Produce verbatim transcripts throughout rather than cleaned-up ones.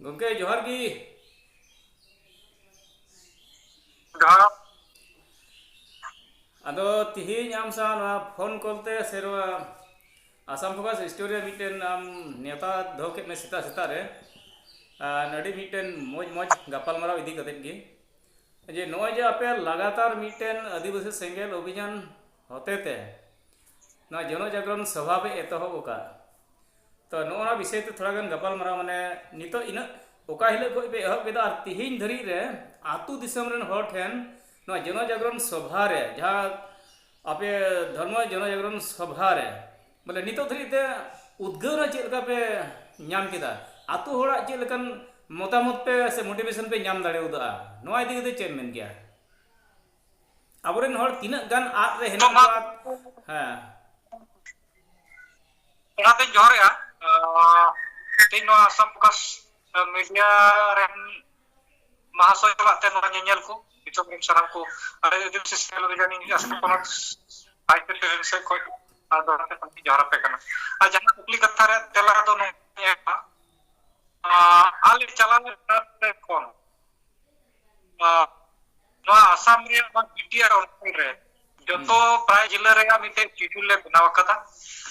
ᱜᱚᱢᱠᱮ, ᱡᱚᱦᱟᱨ ᱜᱮ᱾ ᱡᱚᱦᱟᱨ᱾ ᱟᱫᱚ ᱛᱤᱦᱤᱧ ᱟᱢ ᱥᱟᱶ ᱱᱚᱣᱟ ᱯᱷᱳᱱ ᱠᱚᱞ ᱛᱮ ᱥᱮ ᱱᱚᱣᱟ ᱟᱥᱟᱢ ᱯᱷᱳᱠᱟᱥ ᱥᱴᱳᱨᱤ ᱨᱮ ᱢᱤᱫᱴᱮᱱ ᱟᱢ ᱱᱮᱣᱛᱟ ᱫᱚᱦᱚ ᱠᱮᱫ ᱢᱮ ᱥᱮᱛᱟᱜ ᱥᱮᱛᱟᱜ ᱨᱮ᱾ ᱟᱨ ᱟᱹᱰᱤ ᱢᱤᱫᱴᱮᱱ ᱢᱚᱡᱽ ᱢᱚᱡᱽ ᱜᱟᱯᱟᱞᱢᱟᱨᱟᱣ ᱤᱫᱤ ᱠᱟᱛᱮᱫ ᱜᱮ, ᱡᱮ ᱱᱚᱜᱼᱚᱭ ᱡᱮ ᱟᱯᱮ ᱞᱟᱜᱟᱛᱟᱨ ᱢᱤᱫᱴᱮᱱ ᱟᱹᱫᱤᱵᱟᱹᱥᱤ ᱥᱮᱸᱜᱮᱞ ᱚᱵᱷᱤᱡᱟᱱ ᱦᱚᱛᱮ ᱛᱮ ᱱᱚᱣᱟ ᱡᱚᱱᱚ ᱡᱟᱜᱽᱨᱚᱱ ᱥᱚᱵᱷᱟ ᱯᱮ ᱮᱛᱚᱦᱚᱵ ᱟᱠᱟᱫ, ᱛᱚ ᱱᱚᱜᱼᱚ ᱱᱚᱣᱟ ᱵᱤᱥᱚᱭ ᱛᱮ ᱛᱷᱚᱲᱟ ᱜᱟᱱ ᱜᱟᱯᱟᱞᱢᱟᱨᱟᱣ, ᱢᱟᱱᱮ ᱱᱤᱛᱚᱜ ᱤᱱᱟᱹᱜ ᱚᱠᱟ ᱦᱤᱞᱳᱜ ᱠᱷᱚᱱ ᱯᱮ ᱮᱦᱚᱵ ᱠᱮᱫᱟ ᱟᱨ ᱛᱤᱦᱤᱧ ᱫᱷᱟᱹᱨᱤᱡ ᱨᱮ ᱟᱹᱛᱩ ᱫᱤᱥᱚᱢ ᱨᱮᱱ ᱦᱚᱲ ᱴᱷᱮᱱ ᱱᱚᱣᱟ ᱡᱚᱱᱚ ᱡᱟᱜᱽᱨᱚᱱ ᱥᱚᱵᱷᱟ ᱨᱮ, ᱡᱟᱦᱟᱸ ᱟᱯᱮ ᱫᱷᱚᱨᱢᱚ ᱡᱚᱱᱚ ᱡᱟᱜᱽᱨᱚᱱ ᱥᱚᱵᱷᱟ ᱨᱮ, ᱵᱚᱞᱮ ᱱᱤᱛᱚᱜ ᱫᱷᱟᱹᱨᱤᱡ ᱛᱮ ᱩᱫᱽᱜᱟᱹᱣ ᱨᱮ ᱪᱮᱫ ᱞᱮᱠᱟ ᱯᱮ ᱧᱟᱢ ᱠᱮᱫᱟ, ᱟᱹᱛᱩ ᱦᱚᱲᱟᱜ ᱪᱮᱫ ᱞᱮᱠᱟᱱ ᱢᱚᱛᱟᱢᱚᱛ ᱯᱮ ᱥᱮ ᱢᱳᱴᱤᱵᱷᱮᱥᱚᱱ ᱯᱮ ᱧᱟᱢ ᱫᱟᱲᱮ ᱠᱟᱫᱟ, ᱱᱚᱣᱟ ᱤᱫᱤ ᱠᱟᱛᱮ ᱪᱮᱫ ᱮᱢ ᱢᱮᱱ ᱜᱮᱭᱟ? ᱟᱵᱚᱨᱮᱱ ᱦᱚᱲ ᱛᱤᱱᱟᱹᱜ ᱜᱟᱱ ᱟᱫ ᱨᱮ ᱦᱮᱱᱟᱜ ᱠᱚᱣᱟ? ᱦᱮᱸ᱾ ᱚᱱᱟᱛᱮᱧ ᱡᱚᱦᱟᱨᱮᱜᱼᱟ᱾ ᱟᱸ, ᱛᱮᱦᱮᱧ ᱱᱚᱣᱟ ᱟᱥᱟᱢ ᱯᱷᱳᱠᱟᱥ ᱢᱤᱰᱤᱭᱟ ᱨᱮᱱ ᱢᱟᱦᱟᱥᱚᱭ ᱥᱟᱞᱟᱜ ᱛᱮ ᱱᱚᱣᱟ ᱧᱮᱧᱮᱞ ᱠᱚ, ᱫᱤᱥᱚᱢ ᱨᱮᱱ ᱥᱟᱱᱟᱢ ᱠᱚ, ᱟᱞᱮ ᱟᱹᱫᱤᱵᱟᱹᱥᱤ ᱥᱮᱸᱜᱮᱞ ᱚᱵᱷᱤᱡᱟᱱ ᱟᱥᱟᱢ ᱯᱚᱱᱚᱛ ᱟᱭ ᱯᱤ ᱯᱤ ᱨᱮᱱ ᱥᱮᱫ ᱠᱷᱚᱱ ᱟᱨ ᱫᱚᱦᱲᱟ ᱛᱮ ᱡᱚᱦᱟᱨ ᱟᱯᱮ ᱠᱟᱱᱟ᱾ ᱟᱨ ᱡᱟᱦᱟᱸ ᱠᱩᱠᱞᱤ ᱠᱟᱛᱷᱟ ᱨᱮᱭᱟᱜ ᱛᱮᱞᱟ ᱫᱚ ᱱᱚᱝᱠᱟᱧ ᱮᱢᱟ, ᱟᱸ, ᱟᱞᱮ ᱪᱟᱞᱟᱣ ᱮᱱ ᱵᱟᱨ ᱯᱮ ᱠᱷᱚᱱ ᱟᱨ ᱱᱚᱣᱟ ᱟᱥᱟᱢ ᱨᱮᱭᱟᱜ ᱱᱚᱣᱟ ᱵᱤ ᱴᱤ ᱟᱨ ᱚᱧᱪᱚᱞ ᱨᱮ ᱡᱚᱛᱚ ᱦᱩᱸ᱾ ᱯᱨᱟᱭ ᱡᱤᱞᱟᱹ ᱨᱮᱭᱟᱜ ᱢᱤᱫᱴᱮᱱ ᱥᱤᱰᱩᱞ ᱞᱮ ᱵᱮᱱᱟᱣ ᱟᱠᱟᱫᱟ᱾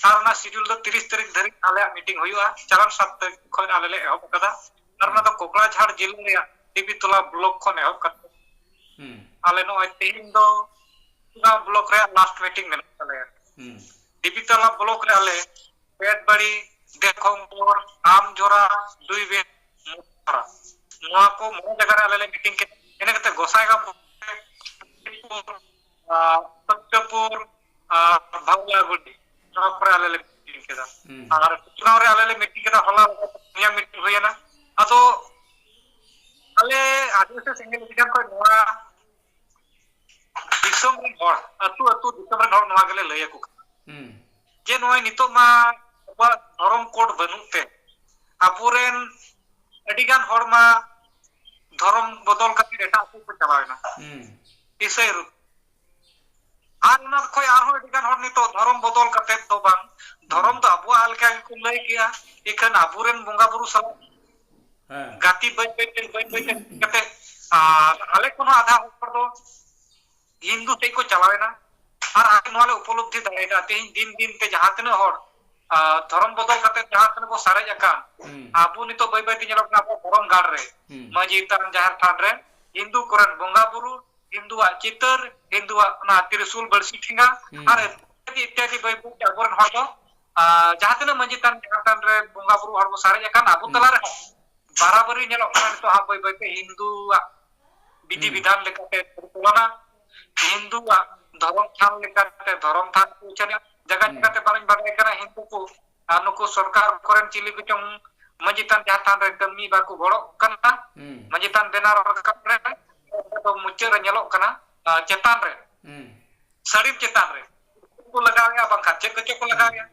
ᱟᱨ ᱚᱱᱟ ᱥᱤᱰᱩᱞ ᱫᱚ ᱛᱤᱨᱤᱥ ᱛᱟᱹᱨᱤᱠᱷ ᱫᱷᱟᱹᱨᱤᱡ ᱟᱞᱮᱭᱟᱜ ᱢᱤᱴᱤᱝ ᱦᱩᱭᱩᱜᱼᱟ᱾ ᱪᱟᱞᱟᱣ ᱥᱟᱛ ᱛᱟᱹᱨᱤᱠᱷ ᱠᱷᱚᱱ ᱟᱞᱮ ᱞᱮ ᱮᱦᱚᱵ ᱟᱠᱟᱫᱟ᱾ ᱟᱨ ᱚᱱᱟ ᱫᱚ ᱠᱚᱠᱲᱟᱡᱷᱟᱲ ᱡᱤᱞᱟᱹ ᱨᱮᱭᱟᱜ ᱫᱮᱵᱤᱛᱚᱞᱟ ᱵᱞᱚᱠ ᱠᱷᱚᱱ ᱮᱦᱚᱵ ᱠᱟᱛᱮ ᱦᱩᱸ᱾ ᱟᱞᱮ ᱱᱚᱜᱼᱚᱭ ᱛᱮᱦᱮᱧ ᱫᱚ ᱚᱱᱟ ᱵᱞᱚᱠ ᱨᱮᱭᱟᱜ ᱞᱟᱥᱴ ᱢᱤᱴᱤᱝ ᱢᱮᱱᱟᱜ ᱛᱟᱞᱮᱭᱟ᱾ ᱦᱩᱸ᱾ ᱫᱮᱵᱤᱛᱚᱞᱟ ᱵᱞᱚᱠ ᱨᱮ ᱟᱞᱮ ᱵᱮᱴᱵᱟᱲᱤ, ᱫᱮᱠᱷᱚᱢᱯᱩᱨ, ᱟᱢᱡᱚᱨᱟ, ᱫᱩᱭᱵᱮ, ᱢᱩᱛᱟᱨᱟ, ᱱᱚᱣᱟ ᱠᱚ ᱢᱚᱬᱮ ᱡᱟᱭᱜᱟ ᱨᱮ ᱟᱞᱮ ᱞᱮ ᱢᱤᱴᱤᱝ ᱠᱮᱫᱟ᱾ ᱤᱱᱟᱹ ᱠᱟᱛᱮ ᱜᱚᱥᱟᱭᱜᱟᱸᱣ, ᱟᱨ, ᱥᱚᱛᱭᱚᱯᱩᱨ, ᱟᱨ, ᱵᱷᱟᱜᱞᱟᱜᱩᱲᱤ, ᱱᱚᱣᱟ ᱠᱚᱨᱮ ᱟᱞᱮ ᱞᱮ ᱢᱤᱴᱤᱝ ᱠᱮᱫᱟ᱾ ᱦᱩᱸ᱾ ᱟᱨ ᱠᱩᱪᱱᱟᱣ ᱨᱮ ᱟᱞᱮ ᱞᱮ ᱢᱤᱴᱤᱝ ᱠᱮᱫᱟ, ᱦᱚᱞᱟ ᱯᱩᱱᱭᱟ ᱢᱤᱴᱤᱝ ᱦᱩᱭᱮᱱᱟ᱾ ᱟᱫᱚ ᱟᱞᱮ ᱟᱹᱫᱤᱵᱟᱹᱥᱤ ᱥᱮᱸᱜᱮᱞ ᱚᱵᱷᱤᱡᱟᱱ ᱠᱷᱚᱱ ᱱᱚᱣᱟ ᱫᱤᱥᱚᱢ ᱨᱮᱱ ᱦᱚᱲ, ᱟᱹᱛᱩ ᱟᱹᱛᱩ ᱫᱤᱥᱚᱢ ᱨᱮᱱ ᱦᱚᱲ ᱱᱚᱣᱟ ᱜᱮᱞᱮ ᱞᱟᱹᱭ ᱟᱠᱚ ᱠᱟᱱᱟ᱾ ᱦᱩᱸ᱾ ᱡᱮ ᱱᱚᱜᱼᱚᱭ ᱱᱤᱛᱚᱜ ᱢᱟ ᱟᱵᱚᱣᱟᱜ ᱫᱷᱚᱨᱚᱢ ᱠᱳᱰ ᱵᱟᱹᱱᱩᱜ ᱛᱮ ᱟᱵᱚᱨᱮᱱ ᱟᱹᱰᱤᱜᱟᱱ ᱦᱚᱲ ᱢᱟ ᱫᱷᱚᱨᱚᱢ ᱵᱚᱫᱚᱞ ᱠᱟᱛᱮ ᱮᱴᱟᱜ ᱥᱮᱫ ᱠᱚ ᱪᱟᱞᱟᱣᱮᱱᱟ, ᱦᱩᱸ᱾ ᱤᱥᱟᱹᱭ ᱨᱩᱯ᱾ ᱟᱨ ᱚᱱᱟ ᱠᱷᱚᱱ ᱟᱨᱦᱚᱸ ᱟᱹᱰᱤᱜᱟᱱ ᱦᱚᱲ ᱱᱤᱛᱚᱜ ᱫᱷᱚᱨᱚᱢ ᱵᱚᱫᱚᱞ ᱠᱟᱛᱮ ᱫᱚ ᱵᱟᱝ, ᱫᱷᱚᱨᱚᱢ ᱫᱚ ᱟᱵᱚᱣᱟᱜ ᱞᱮᱠᱟ ᱜᱮᱠᱚ ᱞᱟᱹᱭ ᱠᱮᱜᱼᱟ, ᱤᱠᱷᱟᱹᱱ ᱟᱵᱚᱨᱮᱱ ᱵᱚᱸᱜᱟ ᱵᱩᱨᱩ ᱥᱟᱞᱟᱜ ᱦᱮᱸ᱾ ᱜᱟᱛᱮ ᱵᱟᱹᱭ ᱵᱟᱹᱭ ᱛᱮ, ᱵᱟᱹᱭ ᱵᱟᱹᱭ ᱛᱮ ᱠᱟᱛᱮ, ᱟᱨ ᱟᱞᱮ ᱠᱷᱚᱱ ᱦᱚᱸ ᱟᱫᱷᱟ ᱦᱚᱲ ᱫᱚ ᱦᱤᱱᱫᱩ ᱥᱮᱫ ᱠᱚ ᱪᱟᱞᱟᱣ ᱮᱱᱟ᱾ ᱟᱨ ᱟᱞᱮ ᱱᱚᱣᱟ ᱞᱮ ᱩᱯᱚᱞᱚᱵᱽᱫᱷᱤ ᱫᱟᱲᱮᱭᱟᱫᱟ, ᱛᱮᱦᱮᱧ ᱫᱤᱱ ᱫᱤᱱ ᱛᱮ ᱡᱟᱦᱟᱸ ᱛᱤᱱᱟᱹᱜ ᱦᱚᱲ, ᱟᱨ ᱫᱷᱚᱨᱚᱢ ᱵᱚᱫᱚᱞ ᱠᱟᱛᱮ ᱡᱟᱦᱟᱸ ᱛᱤᱱᱟᱹᱜ ᱵᱚ ᱥᱟᱨᱮᱡ ᱟᱠᱟᱱ, ᱦᱩᱸ᱾ ᱟᱵᱚ ᱱᱤᱛᱚᱜ ᱵᱟᱹᱭ ᱵᱟᱹᱭ ᱛᱮ ᱧᱮᱞᱚᱜ ᱠᱟᱱᱟ ᱟᱵᱚ ᱫᱷᱚᱨᱚᱢ ᱜᱟᱲ ᱨᱮ, ᱦᱩᱸ᱾ ᱢᱟᱹᱡᱷᱤ ᱛᱷᱟᱱ, ᱡᱟᱦᱮᱨ ᱛᱷᱟᱱ ᱨᱮ ᱦᱤᱱᱫᱩ ᱠᱚᱨᱮᱱ ᱵᱚᱸᱜᱟ ᱵᱩᱨᱩ, ᱦᱤᱱᱫᱩᱣᱟᱜ ᱪᱤᱛᱟᱹᱨ, ᱦᱤᱱᱫᱩᱣᱟᱜ ᱚᱱᱟ ᱛᱤᱨᱤᱥᱩᱞ ᱵᱟᱹᱲᱥᱤ ᱴᱷᱮᱸᱜᱟ, ᱦᱩᱸ᱾ ᱟᱨ ᱤᱛᱭᱟᱫᱤ ᱤᱛᱭᱟᱫᱤ ᱵᱟᱹᱭ ᱵᱟᱹᱭ ᱛᱮ ᱟᱵᱚᱨᱮᱱ ᱦᱚᱲ ᱫᱚ, ᱟᱨ ᱡᱟᱦᱟᱸ ᱛᱤᱱᱟᱹᱜ ᱢᱟᱹᱡᱷᱤ ᱛᱷᱟᱱ, ᱡᱟᱦᱮᱨ ᱛᱷᱟᱱ ᱨᱮ ᱵᱚᱸᱜᱟ ᱵᱩᱨᱩ ᱦᱚᱲ ᱵᱚ ᱥᱟᱨᱮᱡ ᱟᱠᱟᱱ, ᱟᱵᱚ ᱦᱩᱸ᱾ ᱛᱟᱞᱟ ᱨᱮᱦᱚᱸ ᱵᱟᱨᱟᱵᱟᱨᱤ ᱧᱮᱞᱚᱜ ᱠᱟᱱᱟ ᱱᱤᱛᱚᱜ ᱦᱟᱸᱜ ᱵᱟᱹᱭ ᱵᱟᱹᱭ ᱛᱮ ᱦᱤᱱᱫᱩᱣᱟᱜ ᱵᱤᱫᱷᱤ ᱦᱩᱸ᱾ ᱵᱤᱫᱷᱟᱱ ᱞᱮᱠᱟᱛᱮ ᱯᱚᱨᱤᱪᱟᱞᱚᱱᱟ, ᱦᱤᱱᱫᱩᱣᱟᱜ ᱫᱷᱚᱨᱚᱢ ᱛᱷᱟᱱ ᱞᱮᱠᱟᱛᱮ ᱫᱷᱚᱨᱚᱢ ᱛᱷᱟᱱ ᱠᱚ ᱩᱪᱷᱟᱹᱱᱮᱜᱼᱟ᱾ ᱡᱟᱭᱜᱟ ᱦᱩᱸ᱾ ᱡᱟᱭᱜᱟ ᱛᱮ ᱵᱟᱝ ᱵᱟᱰᱟᱭ ᱠᱟᱱᱟ, ᱦᱤᱱᱫᱩ ᱠᱚ ᱟᱨ ᱱᱩᱠᱩ ᱥᱚᱨᱠᱟᱨ ᱠᱚᱨᱮᱱ ᱪᱤᱞᱤ ᱠᱚᱪᱚᱝ ᱢᱟᱹᱡᱷᱤ ᱛᱷᱟᱱ ᱡᱟᱦᱮᱨ ᱛᱷᱟᱱ ᱨᱮ ᱠᱟᱹᱢᱤ ᱵᱟᱠᱚ ᱜᱚᱲᱚᱜ ᱠᱟᱱᱟ᱾ ᱦᱩᱸ᱾ ᱢᱟᱹᱡᱷᱤ ᱛᱷᱟᱱ ᱵᱮᱱᱟᱣ ᱨᱟᱠᱟᱵ ᱨᱮ ᱫᱚ ᱢᱩᱪᱟᱹᱫ ᱨᱮ ᱧᱮᱞᱚᱜ ᱠᱟᱱᱟ, ᱟᱨ ᱪᱮᱛᱟᱱ ᱨᱮ, ᱦᱩᱸ᱾ ᱥᱟᱹᱲᱤᱢ ᱪᱮᱛᱟᱱ ᱨᱮ ᱠᱚ ᱞᱟᱜᱟᱣᱮᱜᱼᱟ, ᱵᱟᱝᱠᱷᱟᱱ ᱪᱮᱫ ᱠᱚᱪᱚ ᱠᱚ ᱞᱟᱜᱟᱣᱮᱜᱼᱟ᱾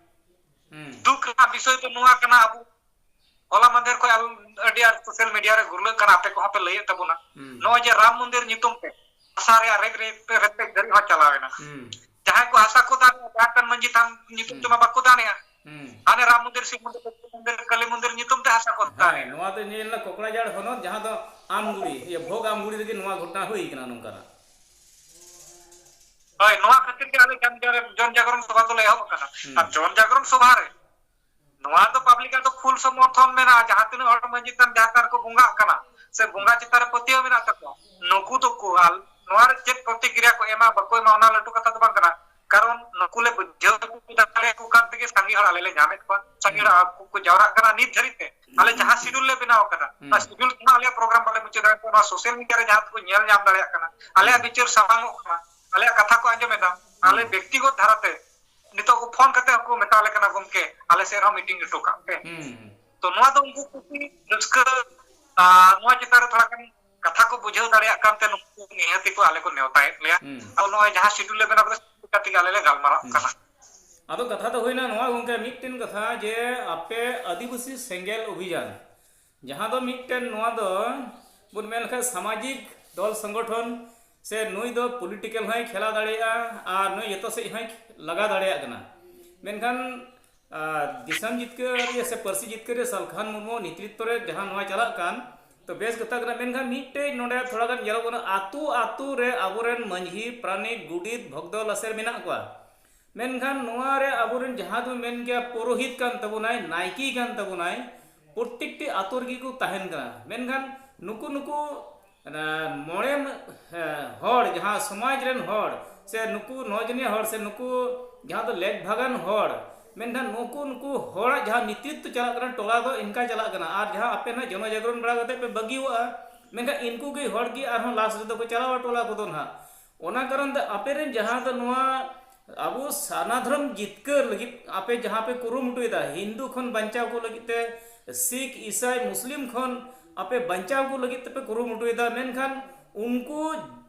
ᱦᱩᱸ᱾ ᱫᱩᱠ ᱨᱮᱱᱟᱜ ᱵᱤᱥᱚᱭ ᱫᱚ ᱱᱚᱣᱟ ᱠᱟᱱᱟ, ᱟᱵᱚ ᱦᱚᱞᱟ ᱢᱟᱫᱷᱮᱨ ᱠᱷᱚᱱ ᱟᱞ-, ᱟᱹᱰᱤ ᱟᱸᱴ social media ᱨᱮ ᱜᱩᱨᱞᱟᱹᱜ ᱠᱟᱱᱟ, ᱟᱯᱮ ᱠᱚᱦᱚᱸ ᱯᱮ ᱞᱟᱹᱭᱮᱫ ᱛᱟᱵᱚᱱᱟ᱾ ᱦᱩᱸ᱾ ᱱᱚᱜᱼᱚᱭ ᱡᱮ ᱨᱟᱢ ᱢᱚᱱᱫᱤᱨ ᱧᱩᱛᱩᱢ ᱛᱮ ᱦᱟᱥᱟ ᱨᱮᱭᱟᱜ ᱨᱮᱡ ᱨᱮᱡ ᱨᱮᱯᱮᱡ ᱫᱷᱟᱹᱨᱤᱡ ᱦᱚᱸ ᱪᱟᱞᱟᱣ ᱮᱱᱟ᱾ ᱦᱩᱸ᱾ ᱡᱟᱦᱟᱸᱭ ᱠᱚ ᱦᱟᱥᱟ ᱠᱚ ᱫᱟᱱ, ᱡᱟᱦᱮᱨ ᱛᱷᱟᱱ ᱢᱟᱹᱡᱷᱤ ᱛᱷᱟᱱ ᱧᱩᱛᱩᱢ ᱦᱩᱸ᱾ ᱛᱮᱢᱟ ᱵᱟᱠᱚ ᱫᱟᱱᱮᱜᱼᱟ᱾ ᱦᱩᱸ᱾ ᱦᱟᱱᱮ ᱨᱟᱢ ᱢᱚᱱᱫᱤᱨ, ᱥᱤᱵ ᱢᱚᱱᱫᱤᱨ, ᱢᱚᱱᱫᱤᱨ, ᱠᱟᱹᱞᱤ ᱢᱚᱱᱫᱤᱨ ᱧᱩᱛᱩᱢ ᱛᱮ ᱦᱟᱥᱟ ᱠᱚ ᱦᱮᱸ, ᱫᱟᱱᱮᱜᱼᱟ᱾ ᱱᱚᱣᱟ ᱫᱚ ᱧᱮᱞ ᱮᱱᱟ ᱠᱚᱠᱲᱟᱡᱟᱲ ᱦᱚᱱᱚᱛ, ᱡᱟᱦᱟᱸ ᱫᱚ ᱟᱢᱜᱩᱲᱤ, ᱤᱭᱟᱹ, ᱵᱷᱳᱜᱽ ᱟᱢᱜᱩᱲᱤ ᱨᱮᱜᱮ ᱱᱚᱣᱟ ᱜᱷᱚᱴᱚᱱᱟ ᱦᱩᱭ ᱠᱟᱱᱟ ᱱᱚᱝᱠᱟᱱᱟᱜ᱾ ᱦᱳᱭ, ᱱᱚᱣᱟ ᱠᱷᱟᱹᱛᱤᱨ ᱜᱮ ᱟᱞᱮ ᱡᱚᱱ ᱡᱟᱜ-, ᱡᱚᱱ ᱡᱟᱜᱽᱨᱚᱱ ᱥᱚᱵᱷᱟ ᱫᱚᱞᱮ ᱮᱦᱚᱵ ᱟᱠᱟᱫᱟ᱾ ᱦᱩᱸ᱾ ᱟᱨ ᱡᱚᱱ ᱡᱟᱜᱽᱨᱚᱱ ᱥᱚᱵᱷᱟ ᱨᱮ ᱱᱚᱣᱟ ᱫᱚ ᱯᱟᱵᱽᱞᱤᱠ ᱟᱜ ᱫᱚ ᱯᱷᱩᱞ ᱥᱚᱢᱚᱨᱛᱷᱚᱱ ᱢᱮᱱᱟᱜᱼᱟ᱾ ᱡᱟᱦᱟᱸ ᱛᱤᱱᱟᱹᱜ ᱦᱚᱲ ᱢᱟᱹᱡᱷᱤ ᱛᱷᱟᱱ ᱡᱟᱦᱮᱨ ᱛᱷᱟᱱ ᱨᱮᱠᱚ ᱵᱚᱸᱜᱟᱜ ᱠᱟᱱᱟ ᱥᱮ ᱵᱚᱸᱜᱟ ᱪᱮᱛᱟᱱ ᱨᱮ ᱯᱟᱹᱛᱭᱟᱹᱣ ᱢᱮᱱᱟᱜ ᱛᱟᱠᱚᱣᱟ, ᱱᱩᱠᱩ ᱫᱚᱠᱚ ᱟᱨ ᱱᱚᱣᱟ ᱨᱮ ᱪᱮᱫ ᱯᱨᱚᱛᱤᱠᱨᱤᱭᱟ ᱠᱚ ᱮᱢᱟ ᱵᱟᱠᱚ ᱮᱢᱟ, ᱚᱱᱟ ᱞᱟᱹᱴᱩ ᱠᱟᱛᱷᱟ ᱫᱚ ᱵᱟᱝ ᱠᱟᱱᱟ᱾ ᱠᱟᱨᱚᱱ ᱱᱩᱠᱩ ᱞᱮ ᱵᱩᱡᱷᱟᱹᱣ ᱫᱟᱲᱮᱭᱟᱠᱚ ᱠᱟᱱ ᱛᱮᱜᱮ ᱥᱟᱸᱜᱮ ᱦᱚᱲ ᱟᱞᱮ ᱞᱮ ᱧᱟᱢᱮᱫ ᱠᱚᱣᱟ, ᱥᱟᱸᱜᱮ ᱦᱚᱲ ᱦᱩᱸ᱾ ᱟᱠᱚ ᱠᱚ ᱡᱟᱣᱨᱟᱜ ᱠᱟᱱᱟ᱾ ᱱᱤᱛ ᱫᱷᱟᱹᱨᱤᱡ ᱛᱮ ᱟᱞᱮ ᱡᱟᱦᱟᱸ ᱥᱤᱰᱩᱞ ᱞᱮ ᱵᱮᱱᱟᱣ ᱟᱠᱟᱫᱟ, ᱚᱱᱟ ᱦᱩᱸ᱾ ᱥᱤᱰᱩᱞ ᱠᱷᱚᱱᱟᱜ ᱟᱞᱮᱭᱟᱜ ᱯᱨᱳᱜᱨᱟᱢ ᱵᱟᱞᱮ ᱢᱩᱪᱟᱹᱫ ᱫᱟᱲᱮᱭᱟᱜ ᱠᱟᱱᱟ᱾ ᱱᱚᱣᱟ ᱥᱳᱥᱟᱞ ᱢᱤᱰᱤᱭᱟ ᱨᱮ ᱡᱟᱦᱟᱸ ᱠᱚ ᱧᱮᱞ ᱧᱟᱢ ᱫᱟᱲᱮᱭᱟᱜ ᱠᱟᱱᱟ, ᱟᱞᱮᱭᱟᱜ ᱦᱩᱸ᱾ ᱵᱤᱪᱟᱹᱨ ᱥᱟᱢᱟᱝᱚᱜ ᱠᱟᱱᱟ, ᱟᱞᱮᱭᱟᱜ ᱠᱟᱛᱷᱟ ᱠᱚ ᱟᱸᱡᱚᱢᱮᱫᱟ, ᱟᱞᱮ ᱦᱩᱸ᱾ ᱵᱮᱠᱛᱤᱜᱚᱛ ᱫᱷᱟᱨᱟᱛᱮ ᱱᱤᱛᱚᱜ ᱠᱚ ᱯᱷᱳᱱ ᱠᱟᱛᱮ ᱦᱚᱸᱠᱚ ᱢᱮᱛᱟ ᱞᱮ ᱠᱟᱱᱟ, "ᱜᱚᱢᱠᱮ, ᱟᱞᱮ ᱥᱮᱫ ᱨᱮᱦᱚᱸ ᱢᱤᱴᱤᱝ ᱦᱚᱴᱚ ᱠᱟᱜ ᱯᱮ᱾" ᱦᱩᱸ᱾ ᱛᱚ ᱱᱚᱣᱟ ᱫᱚ ᱩᱱᱠᱩ ᱠᱩᱥᱤ ᱨᱟᱹᱥᱠᱟᱹ, ᱟᱨ ᱱᱚᱣᱟ ᱪᱮᱛᱟᱱ ᱨᱮ ᱛᱷᱚᱲᱟ ᱜᱟᱱ ᱠᱟᱛᱷᱟ ᱠᱚ ᱵᱩᱡᱷᱟᱹᱣ ᱫᱟᱲᱮᱭᱟᱜ ᱠᱟᱱᱛᱮ ᱱᱩᱠᱩ ᱱᱤᱦᱟᱹᱛᱤ ᱠᱚ ᱟᱞᱮ ᱠᱚ ᱱᱮᱣᱛᱟᱭᱮᱫ ᱞᱮᱭᱟ᱾ ᱦᱩᱸ᱾ ᱟᱫᱚ ᱱᱚᱜᱼᱚᱭ ᱡᱟᱦᱟᱸ ᱥᱤᱰᱩᱞ ᱞᱮ ᱵᱮᱱᱟᱣ ᱠᱟᱫᱟ, ᱥᱤᱰᱩᱞ ᱞᱮᱠᱟ ᱛᱮᱜᱮ ᱟᱞᱮ ᱞᱮ ᱜᱟᱞᱢᱟᱨᱟᱜ ᱦᱩᱸ᱾ ᱠᱟᱱᱟ᱾ ᱟᱫᱚ ᱠᱟᱛᱷᱟ ᱫᱚ ᱦᱩᱭᱱᱟ ᱱᱚᱣᱟ ᱜᱚᱢᱠᱮ, ᱢᱤᱫᱴᱮᱱ ᱠᱟᱛᱷᱟ ᱡᱮ ᱟᱯᱮ ᱟᱹᱫᱤᱵᱟᱹᱥᱤ ᱥᱮᱸᱜᱮᱞ ᱚᱵᱷᱤᱡᱟᱱ, ᱡᱟᱦᱟᱸ ᱫᱚ ᱢᱤᱫᱴᱮᱱ ᱱᱚᱣᱟ ᱫᱚ ᱵᱚᱱ ᱢᱮᱱ ᱞᱮᱠᱷᱟᱱ ᱥᱟᱢᱟᱡᱤᱠ ᱫᱚᱞ ᱥᱚᱝᱜᱚᱴᱷᱚᱱ ᱥᱮ ᱱᱩᱭ ᱫᱚ ᱯᱚᱞᱤᱴᱤᱠᱮᱞ ᱦᱚᱸᱭ ᱠᱷᱮᱞᱟ ᱫᱟᱲᱮᱭᱟᱜᱼᱟ ᱟᱨ ᱱᱩᱭ ᱡᱚᱛᱚ ᱥᱮᱫ ᱦᱚᱸᱭ ᱞᱟᱜᱟ ᱫᱟᱲᱮᱭᱟᱜ ᱠᱟᱱᱟ᱾ ᱢᱮᱱᱠᱷᱟᱱ ᱟᱨ ᱫᱤᱥᱚᱢ ᱡᱤᱛᱠᱟᱹᱨ ᱨᱮ ᱥᱮ ᱯᱟᱹᱨᱥᱤ ᱡᱤᱛᱠᱟᱹᱨ ᱨᱮ ᱥᱟᱞᱠᱷᱟᱱ ᱢᱩᱨᱢᱩ ᱱᱮᱛᱨᱤᱛᱵ ᱨᱮ ᱡᱟᱦᱟᱸ ᱱᱚᱣᱟ ᱪᱟᱞᱟᱜ ᱠᱟᱱ, ᱛᱚ ᱵᱮᱥ ᱠᱟᱛᱷᱟ ᱠᱟᱱᱟ᱾ ᱢᱮᱱᱠᱷᱟᱱ ᱢᱤᱫᱴᱮᱡ ᱱᱚᱰᱮ ᱛᱷᱚᱲᱟ ᱜᱟᱱ ᱧᱮᱞᱚᱜ ᱠᱟᱱᱟ, ᱟᱛᱳ ᱟᱛᱳ ᱨᱮ ᱟᱵᱚᱨᱮᱱ ᱢᱟᱹᱡᱷᱤ, ᱯᱟᱨᱟᱱᱤᱠ, ᱜᱩᱰᱤᱛ, ᱵᱷᱚᱜᱽᱫᱚ, ᱞᱟᱥᱮᱨ ᱢᱮᱱᱟᱜ ᱠᱚᱣᱟ᱾ ᱢᱮᱱᱠᱷᱟᱱ ᱱᱚᱣᱟ ᱨᱮ ᱟᱵᱚᱨᱮᱱ ᱡᱟᱦᱟᱸ ᱫᱚ ᱢᱮᱱ ᱜᱮᱭᱟ ᱯᱩᱨᱳᱦᱤᱛ ᱠᱟᱱ ᱛᱟᱵᱚᱱᱟᱭ, ᱱᱟᱭᱠᱮ ᱠᱟᱱ ᱛᱟᱵᱚᱱᱟᱭ, ᱯᱨᱚᱛᱮᱠᱴᱤ ᱟᱛᱳ ᱨᱮᱜᱮ ᱠᱚ ᱛᱟᱦᱮᱱ ᱠᱟᱱᱟ᱾ ᱢᱮᱱᱠᱷᱟᱱ ᱱᱩᱠᱩ ᱱᱩᱠᱩ ᱚᱱᱟ ᱢᱚᱬᱮ ᱢ-, ᱦᱮᱸ, ᱦᱚᱲ, ᱡᱟᱦᱟᱸ ᱥᱚᱢᱟᱡᱽ ᱨᱮᱱ ᱦᱚᱲ ᱥᱮ ᱱᱩᱠᱩ ᱱᱚ ᱡᱚᱱᱤᱭᱟ ᱦᱚᱲ ᱥᱮ ᱱᱩᱠᱩ ᱡᱟᱦᱟᱸ ᱫᱚ ᱞᱮᱠ ᱵᱷᱟᱜᱟᱱ ᱦᱚᱲ, ᱢᱮᱱᱠᱷᱟᱱ ᱱᱩᱠᱩ ᱱᱩᱠᱩ ᱦᱚᱲᱟᱜ ᱡᱟᱦᱟᱸ ᱱᱮᱛᱨᱤᱛᱵ ᱪᱟᱞᱟᱜ ᱠᱟᱱᱟ, ᱴᱚᱞᱟ ᱫᱚ ᱤᱱᱠᱟ ᱪᱟᱞᱟᱜ ᱠᱟᱱᱟ᱾ ᱟᱨ ᱡᱟᱦᱟᱸ ᱟᱯᱮ ᱱᱟᱦᱟᱜ ᱡᱚᱱᱚ ᱡᱟᱜᱽᱨᱚᱱ ᱵᱟᱲᱟ ᱠᱟᱛᱮ ᱯᱮ ᱵᱟᱹᱜᱤᱣᱟᱜᱼᱟ, ᱢᱮᱱᱠᱷᱟᱱ ᱤᱱᱠᱩ ᱜᱮ ᱦᱚᱲ ᱜᱮ ᱟᱨᱦᱚᱸ ᱞᱟᱥ ᱨᱮᱫᱚ ᱠᱚ ᱪᱟᱞᱟᱣᱟ ᱴᱚᱞᱟ ᱠᱚᱫᱚ ᱱᱟᱦᱟᱜ᱾ ᱚᱱᱟ ᱠᱟᱨᱚᱱ ᱛᱮ ᱟᱯᱮ ᱨᱮᱱ ᱡᱟᱦᱟᱸ ᱫᱚ ᱱᱚᱣᱟ ᱟᱵᱚ ᱥᱟᱨᱱᱟ ᱫᱷᱚᱨᱚᱢ ᱡᱤᱛᱠᱟᱹᱨ ᱞᱟᱹᱜᱤᱫ ᱟᱯᱮ ᱡᱟᱦᱟᱸ ᱯᱮ ᱠᱩᱨᱩᱢᱩᱴᱩᱭᱮᱫᱟ, ᱦᱤᱱᱫᱩ ᱠᱷᱚᱱ ᱵᱟᱧᱪᱟᱣ ᱠᱚ ᱞᱟᱹᱜᱤᱫ ᱛᱮ, ᱥᱤᱠᱷ, ᱤᱥᱟᱭ, ᱢᱩᱥᱞᱤᱢ ᱠᱷᱚᱱ ᱟᱯᱮ ᱵᱟᱧᱪᱟᱣ ᱠᱚ ᱞᱟᱹᱜᱤᱫ ᱛᱮᱯᱮ ᱠᱩᱨᱩᱢᱩᱴᱩᱭᱮᱫᱟ, ᱢᱮᱱᱠᱷᱟᱱ ᱩᱱᱠᱩ